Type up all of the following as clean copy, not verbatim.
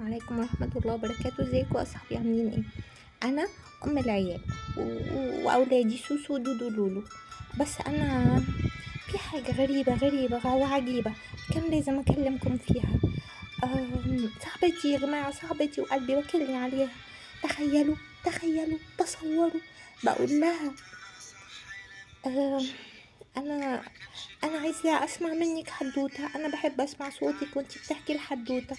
عليكم ورحمة الله وبركاته. ازيكم يا اصحابي؟ عاملين ايه؟ انا ام العيال واولادي سوسو دودو لولو. بس انا في حاجة غريبة غريبة وعجيبة كان لازم اكلمكم فيها. صاحبتي يا جماعة، صاحبتي وقلبي وكلني عليها. تخيلوا تخيلوا تصوروا، بقول لها انا عايزة اسمع منك حدوتة، انا بحب اسمع صوتك وانتي بتحكي الحدوتة.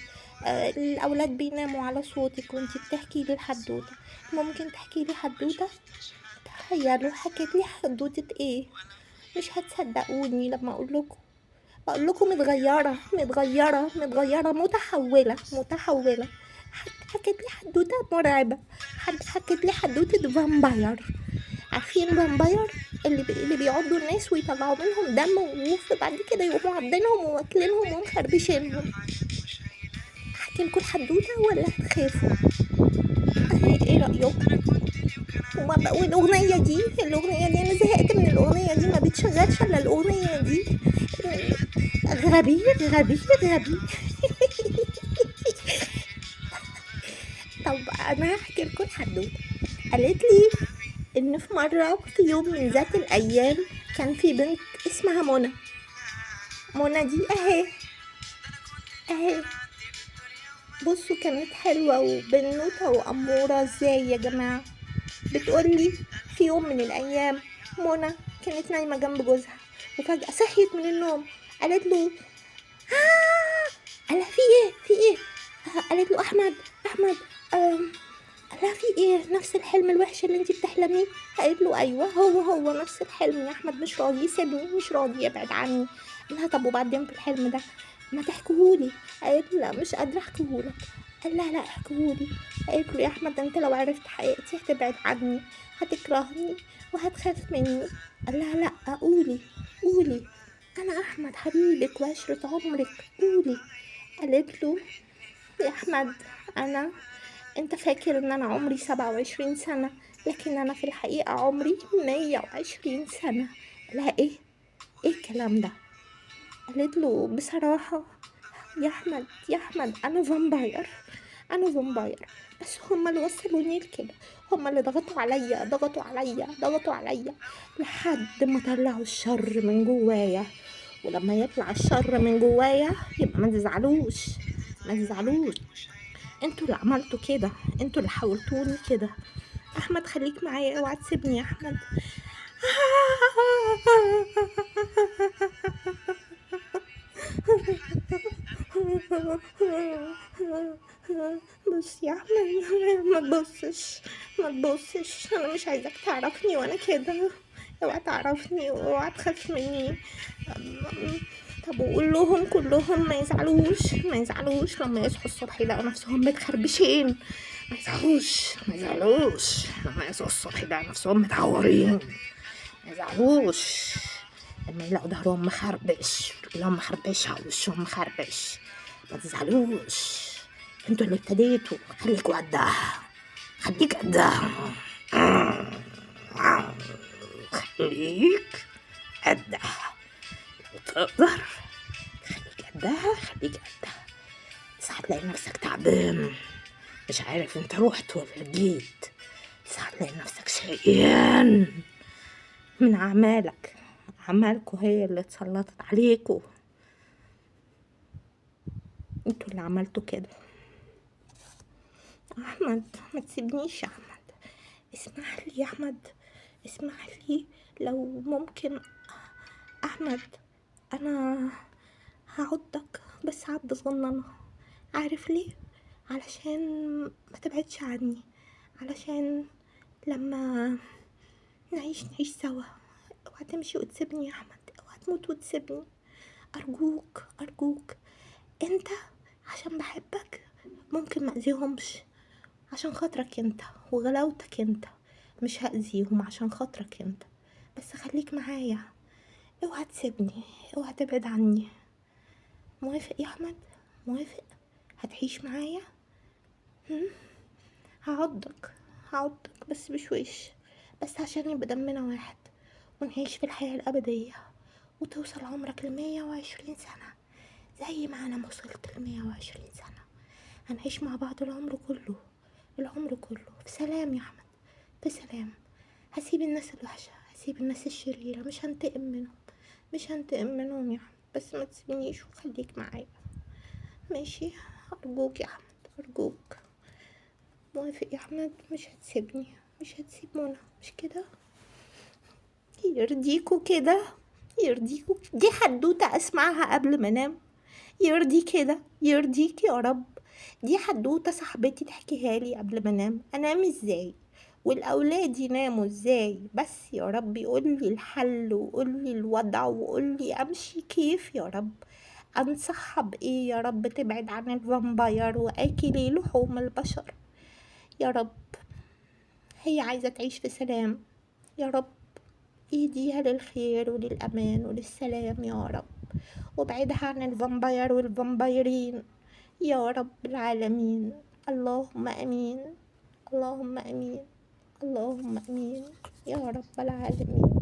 الاولاد بيناموا على صوتك وانتي بتحكي لي الحدوتة، ممكن تحكي لي حدوتة؟ تخيلوا حكيت لي حدوتة ايه؟ مش هتصدقوني لما اقول لكم. بقول لكم متغيرة متغيرة متغيرة، متحولة متحولة. حكيت لي حدوتة مرعبة، حكيت لي حدوتة vampire. عارفين vampire اللي بيعضوا الناس ويطلعوا منهم دم وبعد كده يقوموا عضينهم وواكلينهم ومخربشينهم. احكي لكم الحدوتة ولا هتخافوا؟ ايه رايكم؟ والاغنية دي، الاغنية دي انا زهقت من الاغنية دي، ما بتشغلش الا الاغنية دي. غبي غبي غبي. طب انا هحكي لكم الحدوتة. قالت لي ان في مرة في يوم من ذات الايام كان في بنت اسمها منى. منى دي اهي اهي، بصوا كانت حلوة وبنوته واموره ازاي يا جماعة. بتقولي في يوم من الايام منى كانت نايمة جنب جوزها، وفجاة صحيت من النوم. قالت له قالها في ايه في ايه؟ قالت له احمد احمد. قالها في ايه؟ نفس الحلم الوحش اللي انتي بتحلميه؟ قالت له ايوه هو نفس الحلم يا احمد، مش راضي يسيبني، مش راضي يبعد عني. قالها طب وبعدين في الحلم ده ما تحكيهولي؟ قالت له لا مش قادرة احكيهولك. قال لها لا احكيهولي. قالت له يا احمد انت لو عرفت حقيقتي هتبعد عني، هتكرهني وهتخاف مني. قال لها لا قولي قولي، انا احمد حبيبك وعشرة عمرك، قولي. قالت له يا احمد انا انت فاكر ان انا عمري 27 سنة، لكن انا في الحقيقة عمري 120 سنة. قالها ايه ايه الكلام ده؟ قالت له بصراحة يا احمد يا احمد انا vampire، انا vampire، بس هما اللي وصلوني لكده، هما اللي ضغطوا عليا ضغطوا عليا ضغطوا عليا لحد ما طلعوا الشر من جوايا. ولما يطلع الشر من جوايا يبقى ما تزعلوش ما تزعلوش، انتوا اللي عملتوا كده، انتوا اللي حولتوني كده. احمد خليك معايا، اوعى تسيبني يا احمد. بص يا احمد ما تبصش ما تبصش، انا مش عايزاك تعرفني وانا كده، اوعى تعرفني واوعى تخاف مني. طب وقول لهم كلهم ما يزعلوش ما يزعلوش لما يصحوا الصبح يلاقوا نفسهم متخربشين، ما يزعلوش ما يزعلوش لما يصحوا الصبح يلاقوا نفسهم متعورين، ما يزعلوش لما يلاقوا ظهرهم مخربش، رجلهم مخربشة وشهم مخربش. ما تزعلوش، انتوا اللي ابتديتوا، خليكوا قدها خليك قدها خليك قدها، تقدر خليك قدها خليك قدها. ساعات تلاقي نفسك تعبان مش عارف انت روحت ولا جيت، ساعات تلاقي نفسك شقيان من اعمالك، اعمالكوا هي اللي اتسلطت عليكوا، انتوا اللي عملتوا كده. احمد ما تسيبنيش يا احمد، اسمح لي يا احمد، اسمح لي لو ممكن. احمد انا هعضك بس عض صغننه، عارف ليه؟ علشان ما تبعدش عني، علشان لما نعيش نعيش سوا. اوعى تمشي وتسيبني يا احمد، اوعى تموت وتسيبني، ارجوك ارجوك. انت عشان بحبك ممكن ما اذيهمش، عشان خاطرك انت وغلاوتك انت مش هاذيهم عشان خاطرك انت، بس خليك معايا، اوعى تسيبني، اوعى تبعد عني. موافق يا احمد؟ موافق؟ هتعيش معايا؟ هعضك هعضك بس بشويش، بس عشان يبقى دمنا واحد ونعيش في الحياة الأبدية، وتوصل عمرك 120 سنة زي ما أنا وصلت 120 سنة. هنعيش مع بعض العمر كله، العمر كله في سلام يا احمد، في سلام. هسيب الناس الوحشة، هسيب الناس الشريرة، مش هنتقم منهم، مش هنتقم منهم يا احمد، بس ما تسيبنيش وخليك معايا، ماشي؟ ارجوك يا احمد، ارجوك. موافق يا احمد؟ مش هتسيبني، مش هتسيب منى، مش كده؟ يرضيكوا كده؟ يرضيكوا دي حدوتة اسمعها قبل ما انام؟ يرضي كده؟ يرضيك يا رب؟ دي حدوتة صاحبتي تحكيها لي قبل ما انام، انام ازاي والاولاد يناموا ازاي؟ بس يا رب يقول لي الحل وقول لي الوضع وقول لي امشي كيف يا رب، انصحها بايه يا رب تبعد عن ال vampire واكلي لحوم البشر يا رب. هي عايزة تعيش في سلام يا رب، اهديها للخير وللأمان وللسلام يا رب، وابعدها عن ال vampire والفامبايرين يا رب العالمين. اللهم امين، اللهم امين، اللهم امين يا رب العالمين.